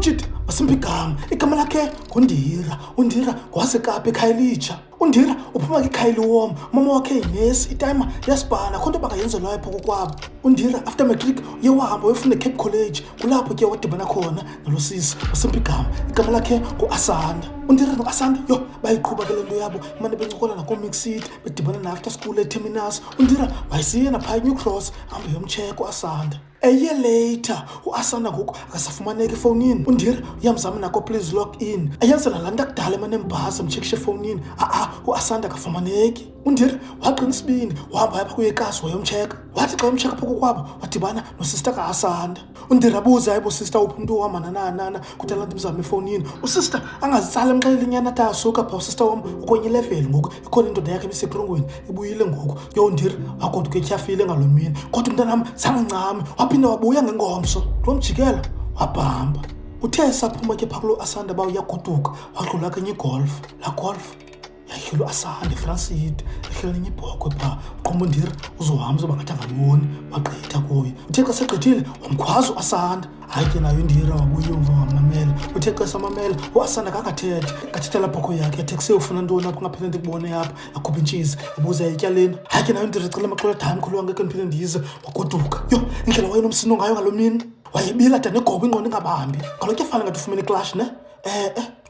Umjita masimpe igama, igama lakhe nguNdira. UNdira ngwaseKapa eKhayelitsha. UNdira uphuma kwiKhayeliwom, umama wakhe yinesi, itayima yasibhana, akho nto bangayenzelwayo pha kokwabo. UNdira after matric uye wahamba wayofunda eCape College, kulapho ke wadibana khona nalo sisi masimpe igama, igama lakhe nguAsanda. UNdira noAsanda yho bayiqhuba ke le nto yabo, imane bencokola nakooMixit, bedibana na-after school eTerminus. UNdira wayesiya naphaa eNew Cross, ahambe yomtsheka uAsanda. A year later, uAsanda ngoku akasafumaneki efowunini. UNdira uyamzama nako please log in. Eyenzela laa nto akudala emane embhasa emtshekisha efowunini. A-a, uAsanda akafumaneki. UNdira waqina isibindi wahamba waya phaa kuye ekasi wayomtsheka. Wathi xa emtsheka phaa kokwabo wadibana nosista kaAsanda. UNdira abuze, hayibo sista, uphi umntu wam nananana, kudala ndimzama efowunini. Usista angazitsala emxelela inyani, athi asuka phaa usista wam ukwenye ilevel ngoku, ikhona indoda yakhe ibisetrongweni ibuyile ngoku. Yho, uNdira wagoduka etyhafile ngaloo mini, kodwa umntanam zange ncame, waphinda wabuya ngengomso. Kulo mjikelo wabhamba. Uthe esaphuma ke phaa kuloo Asanda uba uyagoduka, wadlula kenye iGolf. Laa Golf yayihleli uAsanda eFrancid, ehleli nenye ibhokhwe phaa. Uqomba uNdira uzohamba uzoba ngathi akaboni, wagqitha kuye. Uthe xa segqithile wamkhwaza uAsanda. Hayi ke nayo uNdira wabuya umva wamamela. Uthe xa esamamela uAsanda kangathethe, ngathetha laa bhokhwe yakhe, yathi kuse ufuna ntoni apha ungaphinde ndikubone apha. Yakhupha intshizi yabuza etyaleni. Hayi ke nayo uNdira ecela amaxolo, athi hayi mkhulu wam ngeke ndiphinde ndize. Wagoduka. Yho, indlela wayenomsindo ngayo ngaloo mini, wayebila de negoba ingqondo ingabambi. Kaloku kuyafana ngathi ufumene iklashi ne.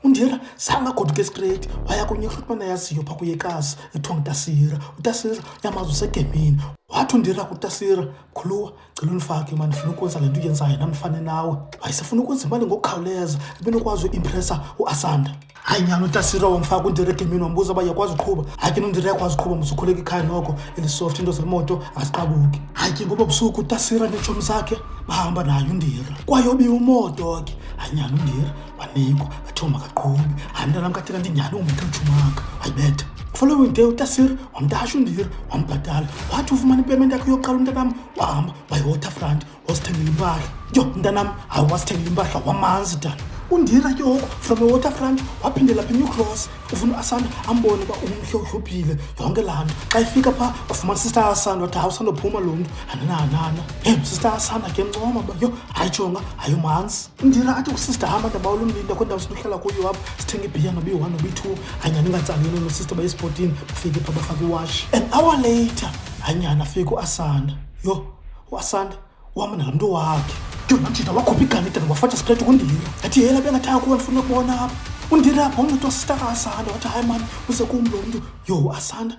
UNdira zange agoduke straight, waya kunye ihlutmana yaziyo phaa kuyekazi ekuthiwa nguTasira. UTasira uyamazi usegemini. Wathi uNdira kuTasira, mkhuluwa, cela undifake mani, ndifuna ukwenza le nto uyenzayo nam ndifane nawe. Wayesefuna ukwenza imali ngokukhawuleza, ebenokwazi uimpresa uAsanda. Hayi nyhani, uTasira wamfaka uNdira egemini, wambuza uba uyakwazi uqhuba. Hayi ke noNdira uyakwazi uqhuba, mos ukhuleka ikhaya noko elisoft, into zemoto aziqabuki. Hayi ke ngoba busuku uTasira neetshomi zakhe bahamba naye uNdira. Kwayobiwa umoto ke. Hayi nyhani, uNdira wanikwa, bathiwa makaqhube. Hayi mntanam, kathi kanti nyhani ungumntu uTshumaka, wayibetha. Following day uTasira wamtasha uNdira, wambhatala. Wathi ufumana ipayment yakhe yokuqala umntanam, wahamba waye-Waterfront wasithengela impahla. Yho mntanam, hayi wasithengela impahla wamanzi tana. UNdira ke ngoku from eWaterfront waphindela apha eNew Cross, ufuna uAsanda ambone uba umhle uhlobile yonke laa nto. Xa efika phaa wafumana sister Asanda, wathi hayi usandophuma lo mntu anananana. Hey sister Asanda ke mncoma uba yho hayi jonga hayi umanzi. UNdira athi kusista hamba ndabawela umlinda kwindawo sinohlala kuyo apha sithenge ibhiya noba iyi-one noba iyi-two. Hayi nyhani ingatsaleli nosista baye esipotini, bafike phaa bafake iwashi. An hour later hayi nyhani afike uAsanda. Yho, uAsanda uhamba nalaa mntu wakhe. Yho, namjita wakhupha igani tana wafatha straight kuNdira. Yathi yela bengathanga kuwe ndifuna ukubona apha. UNdira apha wancedwa sista kaAsanda, wathi hayi mani uze kum lo mntu. Yho, uAsanda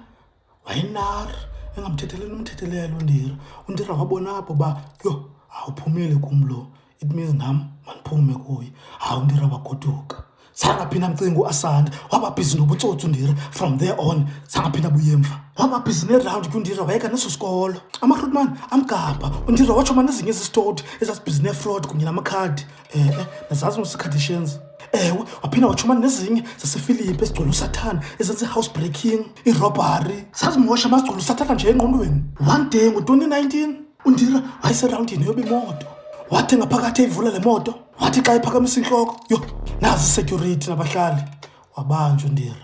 wayenari engamthetheleli umthethelelo uNdira. UNdira wabona apho uba yho awuphumile kum lo, it means nam mandiphume kuye. Hayi uNdira wagoduka. Zangaphinda amcinga uAsanda, waba busy nobutsotsi uNdira. From there on zangaphinda abuye emva. Waba busy neround ke uNdira, wayeka neso sikolo. Amahrutman amgabha. UNdira watsho mani ezinye ezisitoti ezazibhizi nefraud kunye namakhadi. Nazazi mos iiKardashians. Ewe, waphinda watshomana nezinye zaseFilipi ezigcwele usathana, ezenza i-house breaking, irobbery. Zazimosha mazigcwele usathana nje engqondweni. One day ngo-2019 uNdira wayeserawundini yoba imoto. Wathi ngaphakathi eyivula le moto, wathi xa ephakamisa intloko, yho, nazi isecurity nabahlali. Wabanjwa uNdira.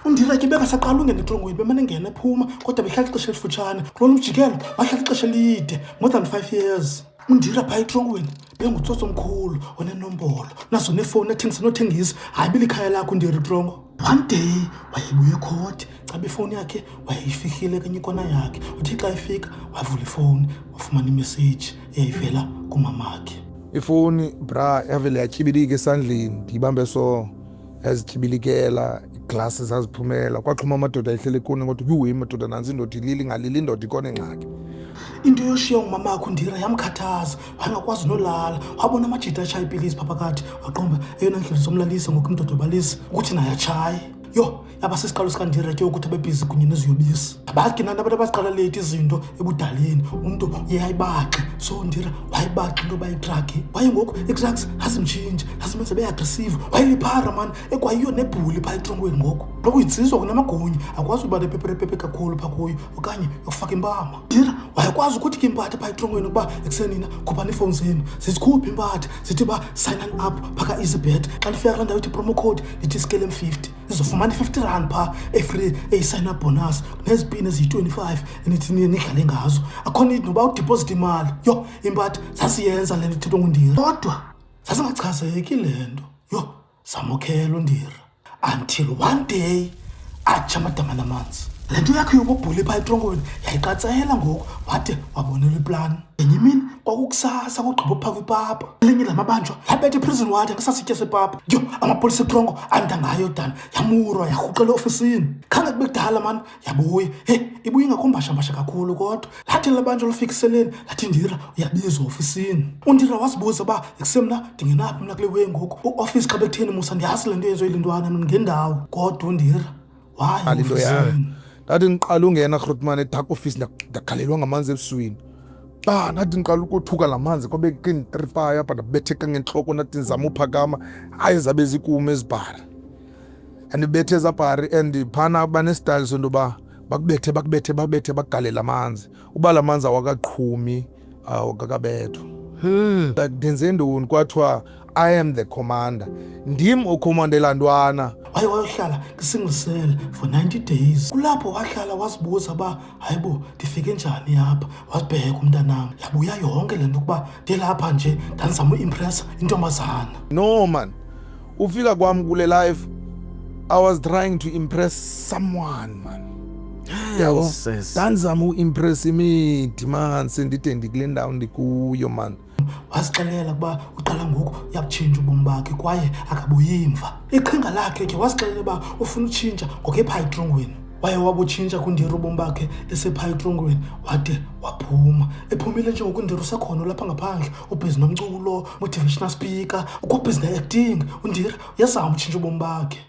UNdira ke bengasaqala ungena etrongweni, bemane engena ephuma, kodwa behlala ixesha elifutshane. Kulona umjikelo wahlala ixesha elide, more than 5 years. UNdira phaa etrongweni bengutsotsi omkhulu onenombolo, nazo neefowuni ethengisa nothengisa. Hayi bilikhaya lakho uNdira itrongo. One day wayebuya ekhoti, caba ifowuni yakhe wayeyifihlile kwenye ikona yakhe. Uthi xa efika wavula ifowuni, wafumana imessage eyayivela kumamakhe. Ifowuni bra yavele yatyibilika esandleni, ndiyibambe so yazityibilikela, iglasi zaziphumela, kwaxhuma amadoda ayihlele kuni, kodwa yhu madoda nantsi indoda ilile, ingalili indoda ikona ingxaki. Into yoshiya umamakhe uNdira yamkhathaza, wayengakwazi nolala. Wabona amajita atshaya ipilisi phaa phakathi, waqomba eyona ndlela zomlalisa ngoku imdodobalisa ukuthi naye atshaye. Yho, yaba sisiqalo sikaNdira ke ukuthi abe busy kunye neziyobisi. Abazi ke nani abantu abaziqala late izinto ebudaleni, umntu uye ayibaxe. So uNdira wayibaxa into yoba yidrug. Waye ngoku ii-drugs azimtshintshe, azimenze abe aggressive. Wayeliphara mani, ekwayiyo nebhuli phaa etrongweni ngoku. Loku yintsizwa kunamagunya, akwazi uba nepeperepepe kakhulu phaa kuyo okanye yokufaka impama. Ndira wayekwazi ukuthi ke impatha phaa etrongweni ukuba ekusenina khuphani iifowuni zenu, zizikhuphe impatha, zithi uba sign up phaa ka-EasyBet. Xa ndifika kulaa ndawo ithi promo code ndithi Skelem 50, nizofumana i-50 rand phaa efree eyi-sign up bonus nezipini eziyi-25 enithi niye nidlale ngazo. Akho need noba udeposit imali. Yho, impatha zasiyenza le nto ithethwa nguNdira. Kodwa Sasingachazeki le nto. Yho, samokhela uNdira. Until one day atsha amadama namanzi. Le nto yakhe yobubhuli phaa etronkweni yayiqatsela ngoku, wade wabonelwa iplani. Ngenye imini kwakukusasa kugqiba uphaka ipapa, elinye lamabanjwa labetha iprison warden ngesasitya sepapa. Yho, amapolisa etrongo anda ngayo dana, yamurwa yarhuqela eofisini. Khange kube kudala mani yabuya. Heyi, ibuye ingakumbashambasha kakhulu kodwa. Lathi labanjwa lofikiseleni, lathi Ndira uyabizwa ofisini. UNdira wazibuza uba ekusemna ndingenaphi mna kule way ngoku. Uofisi xa bekutheni musa ndiyazi le nto yenziwe yile ntwana mna ngendawo. Kodwa uNdira waya into yayo. ofisini. Ndathi ndiqala ungena Grootman edark office, ndakhalelwa ngamanzi ebusweni. Xa ndathi ndiqala ukothuka la manzi kwabe kinditripaya apha, ndabetheka ngentloko, ndathi ndizama uphakama, hayi zabe zikum ezibhari. Andibethe ezabhari and phana banesitayile sento yoba bakubethe bakubethe babethe bakugalela amanzi. Uba la manzi awakaqhumi awakakabethwa. Like ndenze ntoni? Kwathiwa I am the commander. Ndim okhomandela ntwana. Waye wayohlala kwi-single cell for 90 days. Kulapho wahlala wazibuza uba hayibo ndifike njani apha. Wazibheka umntanam, yabuya yonke le nto ukuba ndilapha nje ndandizama uimpressa intombazana. No man, ufika kwam kule life I was trying to impress someone man. Yabo, ndandizama uimpress imidi man, sendide ndikule ndawo ndikuyo man. Wazixelela ukuba uqala ngoku uyabutshintsha ubomi bakhe kwaye akabuyi mva. Iqhinga lakhe ke wazixelela uba ufuna utshintsha ngokepha etrongweni. Waye wabutshintsha kuNdira ubomi bakhe esepha etrongweni, wade waphuma. Ephumile nje ngoku uNdira usekhona lapha ngaphandle, ubhizi nomculo, motivational speaker, ukwabhizi ne-acting. uNdira uyazama utshintsha ubomi bakhe.